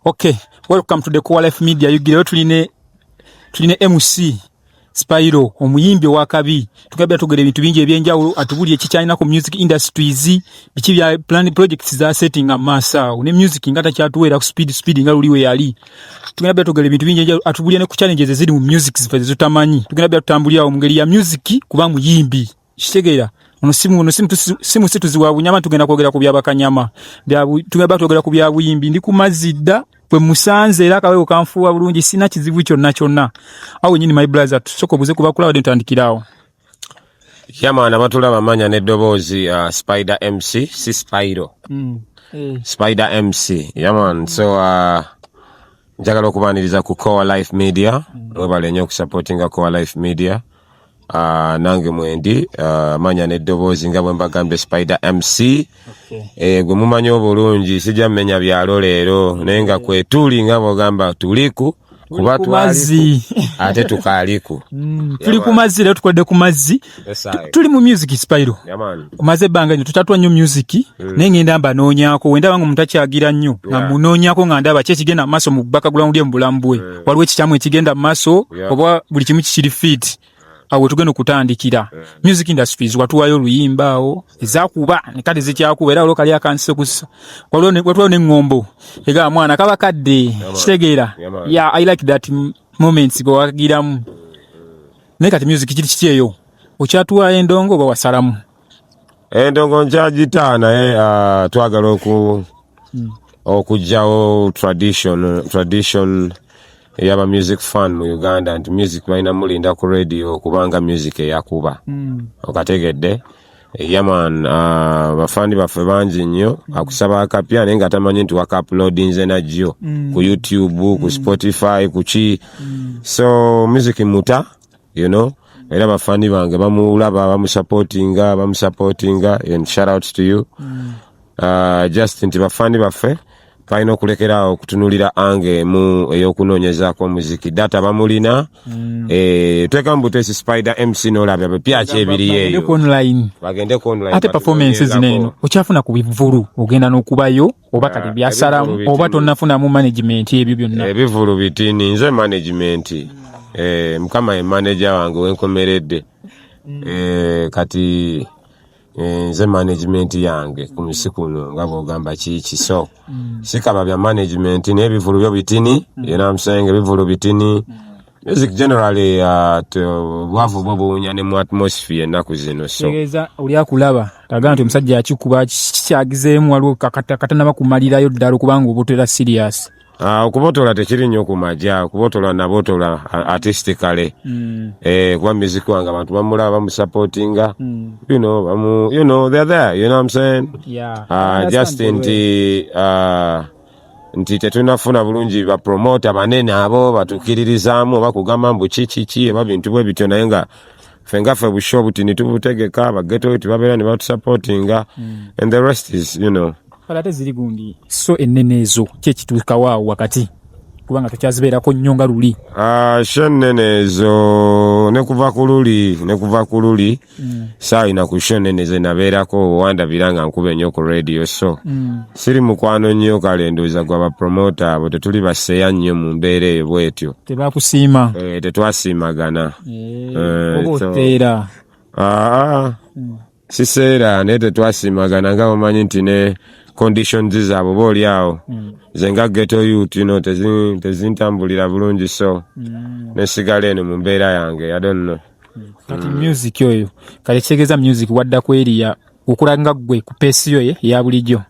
Okay, welcome to the Core Life Media. Yugireyo tuline MC Spyro, omuyimbi owakabi. Tugabira tugera ebintu bingi ebyenjawulo, atubulye ekikyalina ku music industries, biki bya plan, projects za setting amaaso awo ne music nga takyatuweera ku speed speed nga luli we yali. Tugenda bya tugera ebintu bingi ebyenjawulo, atubulye ne ku challenges eziri mu music zife zitutamanyi. Tugenda bya tutambulira awo mu ngeri ya music kuba muyimbi. Kitegeera ono simu, ono simu, simu si tuziwa bunyama. Tugenda kwogera ku byabakanyama, tugenda twogera ku bya buyimbi. Ndi ku mazzi dda bwe musanze, era akawewo kanfuuwa bulungi, sina kizibu kyonna kyonna. Awo nyini, my brother, tusooka obuze kuba kulaba, ntandikirawo. Yeah man, abatulaba, manya n'eddoboozi, Spider MC, si Spyro. Spider MC, yeah man. So njagala okubaniriza ku Core Life Media. Mwebale nnyo okusupportinga Core Life Media. Nange mwendi, manya n'eddoboozi nga bwe mbagambye, Spider MC. Gwe mumanyi obulungi, sijja mmenya byalo leero, naye nga kwetuli nga bwogamba tuliku kuba ku mazzi. Twaliku ate tukaaliku. Tuli ku mazzi leero, tukoledde ku mazzi. Yes, Tuli mu music, Spyro. Yeah man. Omaze ebbanga nnyo tutatwa nnyo music, naye ngenda mbanoonyaako wendaba nga omuntu akyagira nnyo nga munoonyaako, nga ndaba ki ekigenda mu maaso mu background ye, mu bulamu bwe, waliwo ekikyamu ekigenda mu maaso oba buli kimu kikiri fit. Awo wetugenda okutandikira music industries. Watuwayo oluyimba awo ezakuba kati zikyakuba, era waliwo kali akansise kusa, waliwo watuwayo n'eŋŋombo egamba mwana kaba kadde, kitegeera? Yeah, man. Yeah, I like that moments gwe wagiramu. Naye kati music kiri kiki eyo? Okyatuwayo endongo oba wasalamu? Endongo nkyagita, naye twagala okugyawo tradition ey'aba music fan mu Uganda nti music balina mulinda ku radio kubanga music eyakuba. Okategedde? Yeah man, bafani baffe bangi nnyo akusaba akapya naye nga tamanyi nti waka-uploadinze najjo ku YouTube, ku Spotify, kuki. So music muta, era bafani bange bamulaba, bamusupportinga, bamusupportinga, and shout out to you. Just nti bafani baffe balina okulekeraawo okutunulira ange emu ey'okunoonyezaako omuziki. Data bamulina. Teekamu buteesi Spider MC n'olabya bepyaki ebiri Bagende eyo. Ku online. Bagende ku online. Ate performance zino eno okyafuna ku bivulu, ogenda n'okubayo oba kati Ah, byasalamu ebivulu oba bitini. Tonnafunamu management, ebyo byonna? Ebivulu bitini, nze management. Mukama ye manager wange wenkomeredde. Kati nze management yange ku nsi kuno nga bwogamba kiiki, so sikaba bya management, naye ebivulu byo bitini. You know what I'm saying? Ebivulu bitini. Music generally, bwavu bwo buwunya ne mu atmosphere ennaku zino, so Tegeeza oli akulaba agamba nti omusajja akikuba kikyagizeemu, waliwo katanaba kumalirayo ddala okubanga obotera serious. Ah, okubotola tekiri nnyo ku majja. Okubotola nabotola artistically. Kuba music wange abantu bamulaba, bamusupportinga, bamu, they're there, you know what I'm saying? Yeah. Just nti tetunafuna bulungi bapromota banene abo batukiririzaamu oba kugamba mbu ki oba bintu bwe bityo, naye nga ffe nga ffe busho butini tubutegeka, bageto tibabeera ne batusupportinga, and the rest is. Kale ate ziri gundi so ennene ezo ki ekituukawo awo wakati, kubanga tokyazibeerako nnyo nga luli? Ah, show ennene ezo ne kuva ku luli saayina ku show nnene ze nabeerako wandabira nga nkuba ennyo ku radio, so siri mukwano nnyo. Kale ndowooza gwe abapromota abo tetuli baseeya nnyo mu mbeera eyo bwetyo. Tebakusiima? Eh, tetwasiimagana. Oba oteera? Aa, siseera, naye tetwasiimagana nga bamanyi nti ne conditions zaabwe oba oli awo nze nga ghetto youth, tezintambulira bulungi, so nesigala eno mu mbeera yange. I don't know. Kati music oyo, kale kitegeeza music waddako eriya okula nga ggwe ku pace yo ye eya bulijjo?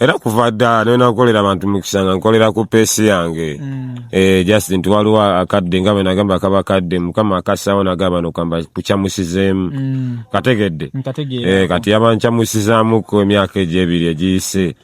Era kuva dda nena kukolera abantu mukisa nga nkolera ku pace yange. Just nti waliwo akadde nga bwe nagamba kaba kadde Mukama akassawo nagamba nokamba kukyamusizeemu, kategedde? Nkategeera. Kati yaba nkyamusizaamuko emyaka egyo 2 egiyise,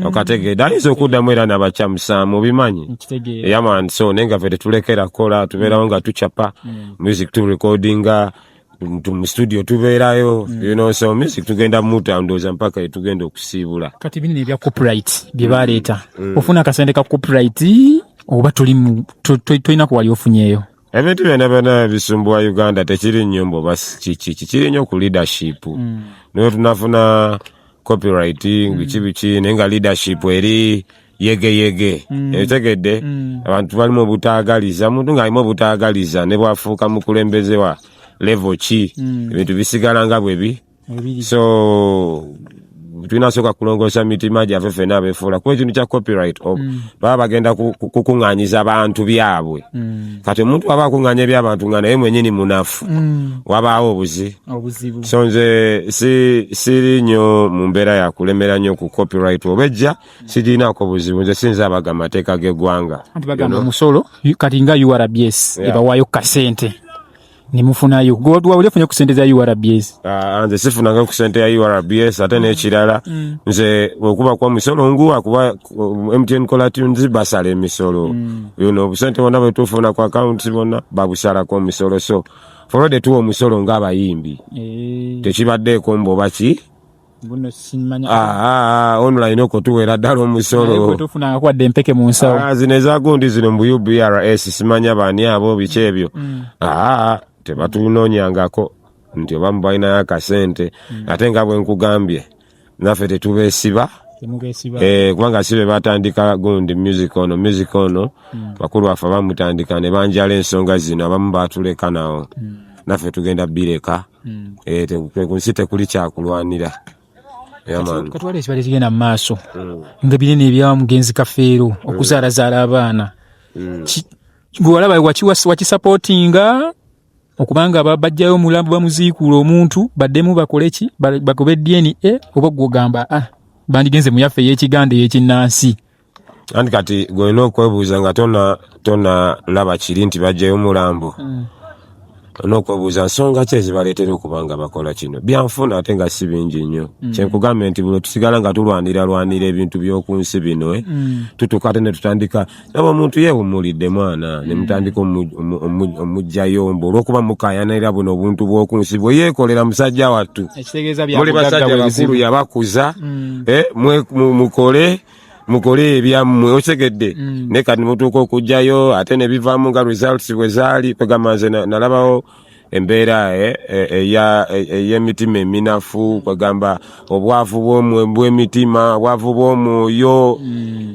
okategedde? Ayinza okuddamu era nabakyamusaamu, obimanyi? Nkitegeera. Yeah man, so naye nga ffe tetulekera kukola, tubeerawo nga tucapa music, turecordinga mu studio, tubeerayo, so music tugenda muta ndowooza mpaka etugenda okusiibula. Kati binene ebya copyright bye baleeta, ofuna akasente ka copyright oba toli tolina ku wali ofunyeeyo? Ebintu byonna byonna ebisumbuwa Uganda tekiri nnyo mbu oba kiki, kiri nnyo ku leadership. Naye tunafuna copyright biki biki, naye nga leadership eri Yegeyege. Etegedde abantu balimu obutaagaliza, omuntu ng'alimu obutaagaliza ne bwafuuka mukulembeze wa level ki, ebintu bisigala nga bwebi. Ebiri. So tulina sooka kulongoosa mitima gyaffe ffenna abeefuula, kuba ekintu kya copyright baba bagenda kukuŋŋaanyiza bantu byabwe. Kati omuntu aba akuŋŋaanya ebyabantu nga naye mwenyini munafu, wabaawo obuzi Obuzibu. So nze siri nnyo mu mbeera yakulemera nnyo ku copyright oba ejja, sigirinaako buzibu. Nze sinza abaga amateeka g'eggwanga. Anti bagamba omusolo, kati nga URBS ebawaayo kasente nemufunayo. Wali ofunye ku sente za URBS? Ah, nze sifunanga ku sente ya URBS. Ate n'ekirala, nze okuba kwa musolo nguwa kuba MTN caller tunes basala emisolo. Obusente bwonna bwe tufuna ku accounts bwonna babusalako omusolo, so already tuwa omusolo ng'abayimbi. Tekibaddeeko mbu oba ki. Buno simanya. Ah, ah, online okwo tuweera ddala omusolo. Tofunanga wadde empeke mu nsawo? Ah, zino ezagundi zino mbu UBRS, simanya baani abo, biki ebyo. Ah, tebatunoonyangako nti oba mubalinayo akasente. Ate nga bwe nkugambye, naffe tetubeesiba. Temugesiba. Eh, kubanga si be batandika gundi music ono. Music ono bakulu baffe bamutandika ne banjala ensonga zino, abamu batuleka nawo, naffe tugenda bireka. Eh, ku nsi tekuli kyakulwanira. Yeah, man. Katwala ekibadde kigenda mu maaso nga binene ebya mugenzi Kafeero okuzaalazaala abaana. Gwe walaba wakisupportinga okubanga bajjayo omulambo bamuziikuula omuntu baddemu bakole ki, bagobe DNA, oba gwe ogamba, ah, bandigenze mu yaffe ey'ekiganda, ey'ekinnansi? Anti kati gwolina okwebuuza nga tonna laba kiri nti bajjayo omulambo, olina okwebuuza nsonga ki ezibaleetera okuba nga bakola kino. Byanfuna ate nga si bingi nnyo. Kyenkugambye nti buli tusigala nga tulwanira lwanira ebintu by'oku nsi bino, eh, tutuuka ate ne tutandika naba omuntu yeewummulidde mwana ne mutandika omuggyayo mbu olw'okuba mukayanira buno obuntu bw'oku nsi bwe yeekolera musajja wattu. Ekitegeeza Muli basajja bakulu, yabakuza, eh, mukole mukole ebyammwe, otegedde? Naye kati mutuuka okugjayo ate ne bivaamu nga results bwe zaali. Kwegamba nze nalabawo embeera, eh, ey'emitima eminafu, kwegamba obwavu bw'emitima, obwavu bw'omwoyo,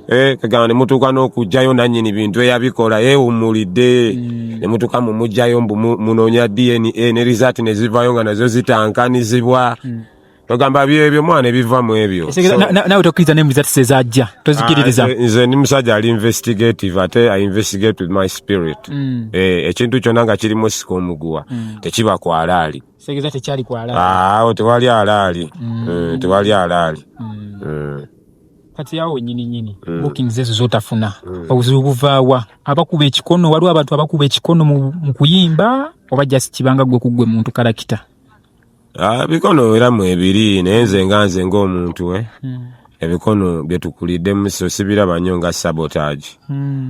eh, kwegamba ne mutuuka n'okugjayo nannyini bintu eyabikola yeewummulidde, ne mutuuka mumugjayo mbu munoonya DNA, ne result ne zivaayo nga nazo zitankanizibwa. Togamba byebyo mwana ebiva mu ebyo. Naawe tokkiriza ne results ezajja, tozikiririza? Ah, nze ndi musajja ali investigative, ate I investigate with my spirit. Eh, ekintu kyonna nga kirimu sika omuguwa, tekiba ku alaali. Kitegeeza tekyali kwala. Awo tewali alaali. Eh, tewali alaali. Kati awo wenyini nyini, bookings ezo zotafuna, obuzibu buvaawa? Abakuba ekikono, waliwo abantu abakuba ekikono mu kuyimba, oba just kibanga gwe kuggwe muntu character? Ah, ebikono era mwebiri, naye nze nga nze ng'omuntu, eh, ebikono bye tukuliddemu so sibiraba nnyo nga sabotage.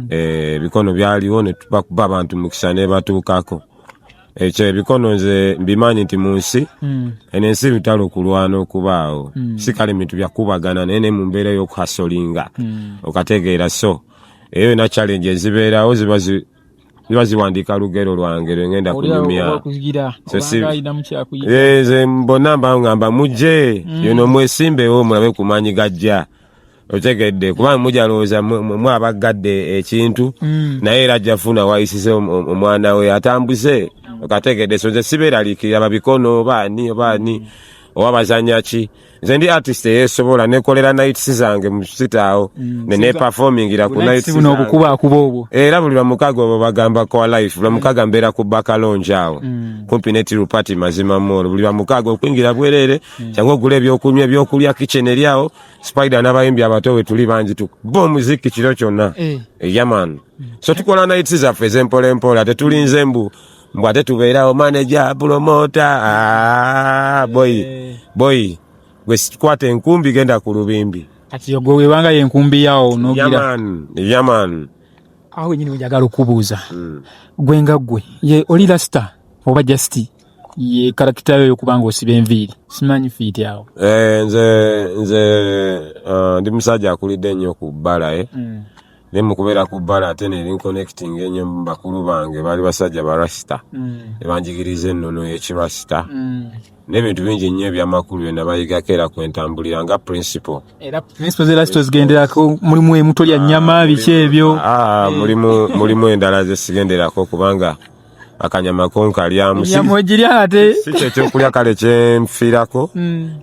Eh, ebikono byaliwo ne bakuba abantu mukisa ne batuukako ekyo. Ebikono nze mbimanyi nti mu nsi eno, ensi lutalo kulwana okubaawo, si kale bintu byakubagana, naye ne mu mbeera y'okuhustlinga, okategeera? So eyo yona challenge ezibeerawo ziba ziwandiika lugero lwange lwe ngenda kunyumya. Kugira obanga alinamu kyakuyiga. Eh, nze bonna mba ngamba mujje yono mwesimbewo mulabe ku maanyi gajja, otegedde? Kubanga mujalowooza mwabagadde ekintu, naye era ajja funa wayisize omwana we atambuze, okategedde? So nze sibeeraliikirira babikono oba ani oba ani oba bazanya ki. Nze ndi artist eyeesobola, nekolera nights zange mu sitaawo ne neperformingira ku nights buno zange. Obukubakuba obwo. Era buli lwamukaga obwo bagamba kwa life, lwamukaga mbeera ku Bakalonge awo kumpi ne Tirupati Mazima Mall. Buli lwamukaga okuyingira bwereere, kyangu ogula ebyokunywa, ebyokulya, kitchen eri awo. Spider n'abayimbi abato we tuli bangi, tukuba omuziki kiro kyonna. Yeah man, so tukola nights zaffe ez'empola empola, tetulinze mbu ate tubeerawo manager, promoter. Ah, boy, boy gwe sikwata enkumbi, genda ku lubimbi. Kati gwe webanga yenkumbi yawo nogira. Yeah man, yeah man. Awo wenyini wenjagala okubuuza, gwe nga gwe, ye oli rasta oba just ye character yo yokubanga osiba enviiri, simanyi fiiti awo? Eh, nze ndi musajja akulidde ennyo ku bbala, eh. Naye mukubeera ku bbala ate nerinconnecting enyo mu bakulu bange, baali basajja barasita, ne banjigiriza ennono y'ekirasita n'ebintu bingi nnyo ebyamakulu bye nabayigako, era kwentambulira nga principle. Era principle z'erasita ozigenderako? Mulimu emuto lya nnyama, biki ebyo? Ah, mulimu endala zesigenderako, kubanga akanyama konkalyamu. Ennyama ogirya ate? Si kyekyokulya kale kyenfiirako,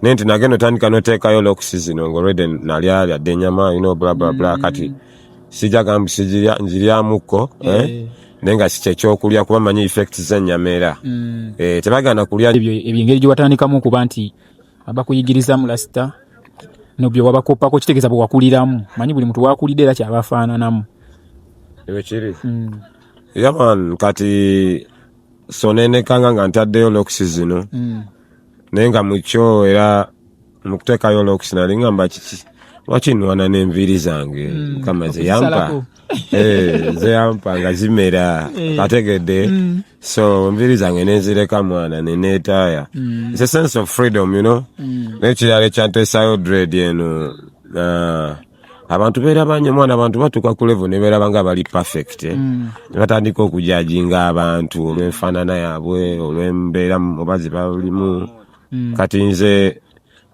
naye nti nagenda otandika noteekayo locks zino nga already nalya lyadde ennyama, bla bla bla. Kati sijja gamba sigirya, ngiryamukko, eh? Naye nga si kyekyokulya, kuba manyi effect z'ennyama era tebagaana kulya. Ebyo engeri gye watandikamu okuba nti abakuyigiriza mu lasita nobyo wabakoppako, kitegeeza bwe wakuliramu. Manyi buli muntu wakulidde era kyaba afaananamu. Ebyo kiri. Yeah man, kati so nenekanga nga ntaddeyo locks zino, naye nga mukyo era mukuteekayo locks nali ngamba, kiki, lwaki nwana n'enviiri zange? Mukama zeyampa. Okuzisalako. Eh, zeyampa nga zimera, kategedde. So enviiri zange nenzireka, mwana, neneetaaya. It's a sense of freedom. N'ekirala ekyanteesayo dread eno, abantu beeraba nnyo, mwana. Abantu batuuka ku level ne beeraba nga bali perfect, eh? Ne batandika okujajinga abantu olw'enfaanana yaabwe, olw'embeera oba ze balimu. Kati nze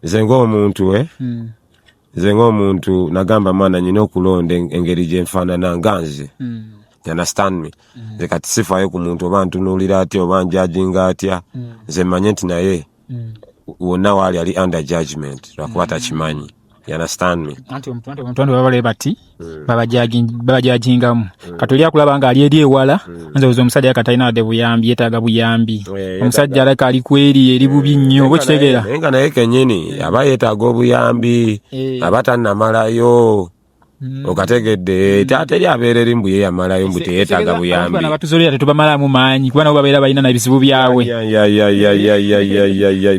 ng'omuntu, eh? Nze ng'omuntu nagamba, mwana, nyina okulonda engeri gyenfaanana nga nze. You understand me? Nze kati sifaayo ku muntu oba ntunuulira atya oba njajinga atya. Nze mmanye nti naye wonna waali ali under judgment, lwakuba takimanyi. You understand me? Anti omuntu baba balabe bati babajajingamu. Kati oli akulaba nga ali eri ewala, nzowooza omusajja yaka talina wadde buyambi, yeetaaga buyambi. Omusajja alaka ali kweri eri bubi nnyo, oba okitegeera? Naye nga naye kenyini aba yeetaaga obuyambi, aba tannamalayo, okategedde? Ate eri abeera eri mbu ye yamalayo, mbu teyeetaaga buyambi. Bano abatuzolera tetubamalamu maanyi, kuba nabo babeera balina nabizibu byabwe. Ya,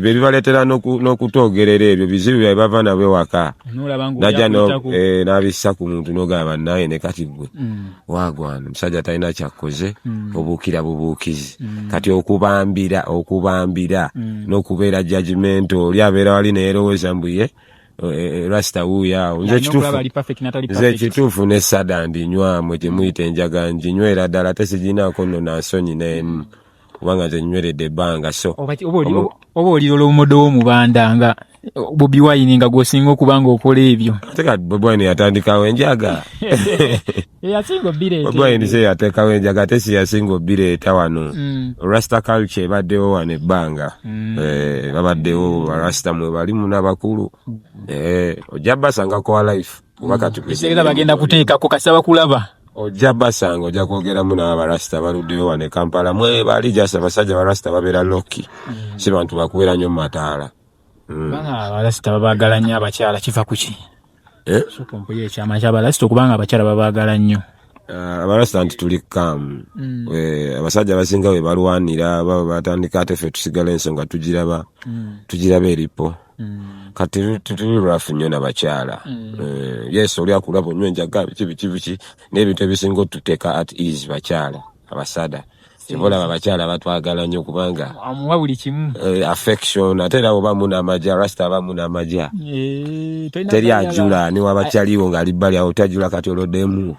bye bibaleetera n'okutoogerera ebyo bizibu byabwe bava nabwe waka. Nolaba nga najja oli akuyitako. N'abissa ku muntu, n'ogamba naye ne kati gwe wagwana omusajja talina kyakkoze, obuukira bubuukizi. Kati okubambira n'okubeera judgment, oli abeera wali neyerowooza mbu ye rasta wuuyo awo. Nze Alina kituufu okulaba ali perfect n'atali nze perfect. Kituufu ne sada ndinywamu gyemuyita enjaga, nginywera ddala, ate siginaako nno nansonyi n'emu, kubanga nze nyweredde ebbanga, so Oba oli olw'omumodo w'omubanda nga Bobi Wine, nga gw'osinga okuba nga okola ebyo. Ate kati Bobi Wine yatandikawo enjaga? Yasinga obbireeta. Bobi Wine se yateekawo enjaga, ate si yasinga obbireeta wano. Rasta culture ebaddewo wano ebbanga. Babaddewo barasta, mwe balimu n'abakulu. Ojja basanga kwa life kuba kati Ekitegeeza bagenda kuteekako kasita bakulaba. Ojja basanga, ojja kwogeramu nabo abarasita baluddeyo wano e Kampala mwe bali. Just abasajja barasita babeera low-key, si bantu bakubeera nnyo mu mataala. Kubanga abalasita babaagala nnyo abakyala, kiva ku ki? Eh? Sooka ompuye ekyama ky'abalasita okubanga abakyala babaagala nnyo. Ah, abarasita nti tuli calm. Abasajja abasinga bwe balwanira baba batandika, ate ffe tusigala ensonga tugiraba eripo. Kati tetuli rough nnyo nabakyala. Yes, oli akulaba onywa enjaga, biki biki biki, n'ebintu ebisinga otuteeka at ease bakyala abasada. Kyova olaba abakyala batwagala nnyo, kubanga amuwa buli kimu. Affection. Ate era obamu n'amagye, rasta abamu n'amagye. Tolina teri kwagala. Ajula niwabakyaliwo ng'ali bbali awo tajula, kati oloddemu.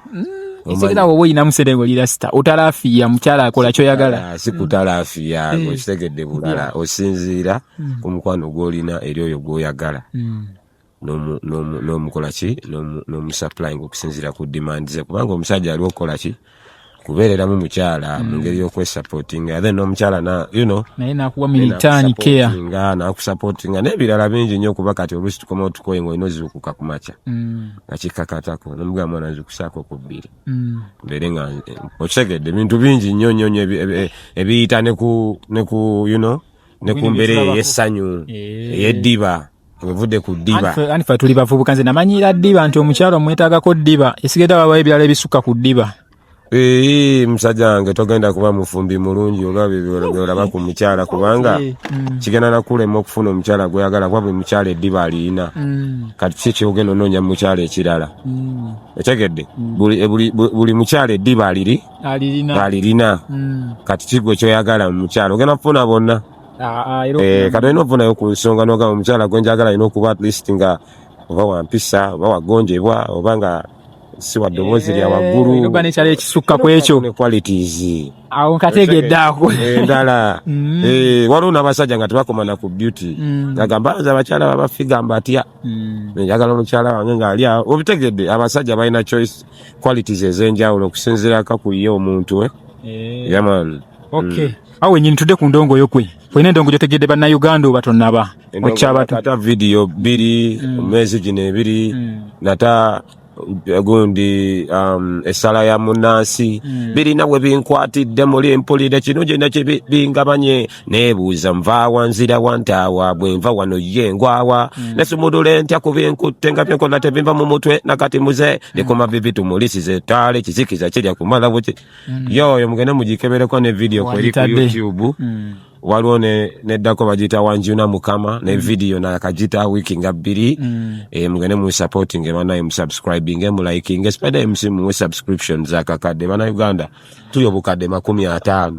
Ekitegeeza woba oyinamu sente ng'oli rasita, otalaafiya mukyala akola kyoyagala. Ah, si kutalaafiya, okitegedde bulala. Osinziira ku mukwano gw'olina eri oyo gw'oyagala, n'omukola ki, n'omusupplying okusinziira ku demand ze, kubanga omusajja aliwo okukola ki? Kubeereramu mukyala mu ngeri y'okwesupportinga, then n'omukyala na naye nakuwa militani care. Nakusupportinga, nakusupportinga n'ebirala bingi nnyo, kuba kati oluusi tukomawo tukoye ng'olina ozuukuka ku makya, nga kikkakatako nomugamba, mwana, nzukusaako ku 2, mbeere nga okitegedde. Ebintu bingi nnyo nnyo nnyo ebiyita ne ku ne ku mbeera eyo ey'essanyu, ey'eddiba, ng'ovudde ku ddiba. Anti ffe tuli bavubuka, nze namanyiira ddiba nti omukyalo omwetaagako ddiba, esigedde wabawo ebirala ebisukka ku ddiba. Ee, musajja wange, togenda kuba mufumbi mulungi olwa byolaba ku mukyala, kubanga kigenda nakulema okufuna omukyala gweyagala, kuba buli mukyala eddiba aliyina. Kati ki kyogenda onoonya mu mukyala ekirala? Otegedde? Buli mukyala eddiba aliri alirina. Alirina. Kati kigwe kyoyagala mu mukyala ogenda kufuna bonna. Ah, ah, era Kati olina okufunayo ku nsonga nogamba omukyala gwe njagala alina okuba at least nga oba wampisa oba wagonjebwa oba nga Si wa ddoboozi lya waggulu. Oba nekyalo ekisukka ku ekyo. Ne qualities. Awo nkategedde ako. Endala. Waliwo n'abasajja nga tebakoma na ku beauty. Agamba, nze abakyala babafiga mbatya. Njagala omukyala wange ng'ali awo. Obitegedde, abasajja balina choice, qualities ez'enjawulo okusinziirako ku ye omuntu, eh? Yeah, man. Okay, awo wenyini tudde ku ndongo yo. Kwe olina endongo gyotegedde bannayuganda oba tonnaba okyabatu? Ata video 2 mu myezi gino 2, nata gundi essala ya munansi. Birina we binkwatidde, muli mpulire kino gyena bingabanye, neebuuza nvaawa, nzira wantaawa, bwe nva wano ye ngwawa, nesumulula entya ku binkutte nga byenkola tebinva mu mutwe. Nakati muze likuma bibi, tumulisize ettaala, ekizikiza kirya kumala buki. Yoyo mugende mugikebereko ne video kweri ku Wagitadde. YouTube. Waliwo neddako bagiyita Wanjuna Mukama ne video nakagita wiiki nga 2. Mugende mu supporting banaye, musubscribing, muliking Spider MC, muwe subscriptions akakadde. Bannayuganda tuli obukadde 50,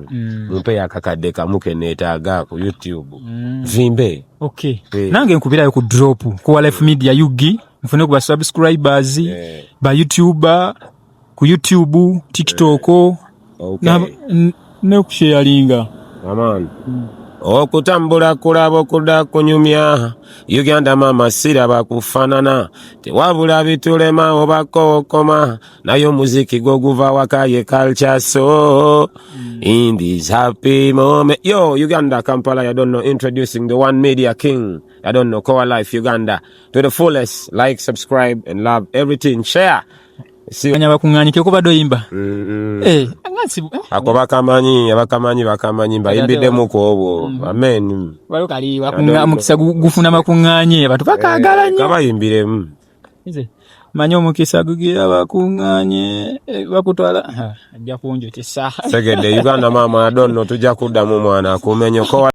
mumpe akakadde kamu keneetaaga ku YouTube vimbe. Okay. Nange nkubirayo ku drop ku Life Media UG, nfune ku ba subscribers ba YouTuber ku YouTube, TikTok ne kusharinga. Aman. Okutambula kulaba, okudda kunyumya. Uganda mama, siraba kufaanana, tewabula bitulema obako okoma, naye omuziki gwo guva waka, ye culture. So in this happy moment, yo Uganda, Kampala, you don't know, introducing the one media king, I don't know, Koa Life Uganda to the fullest. Like, subscribe and love everything, share. See you. Anya bakuŋŋaanyike kubadde oyimba. Eh, nga eh. Ako bakamanyi, abakamanyi bakamanyi, mbayimbiddemu ku obwo. Amen. Waliwo kali omukisa gufuna bakuŋŋaanye, abantu bakaagala nnyo. Kabayimbiremu. Nze manyi omukisa gugira bakuŋŋaanye, bakutwala. Ha, ajja kunjotesa. Tegedde Uganda maama, I don't know, tujja kuddamu mwana akumenye. Koa.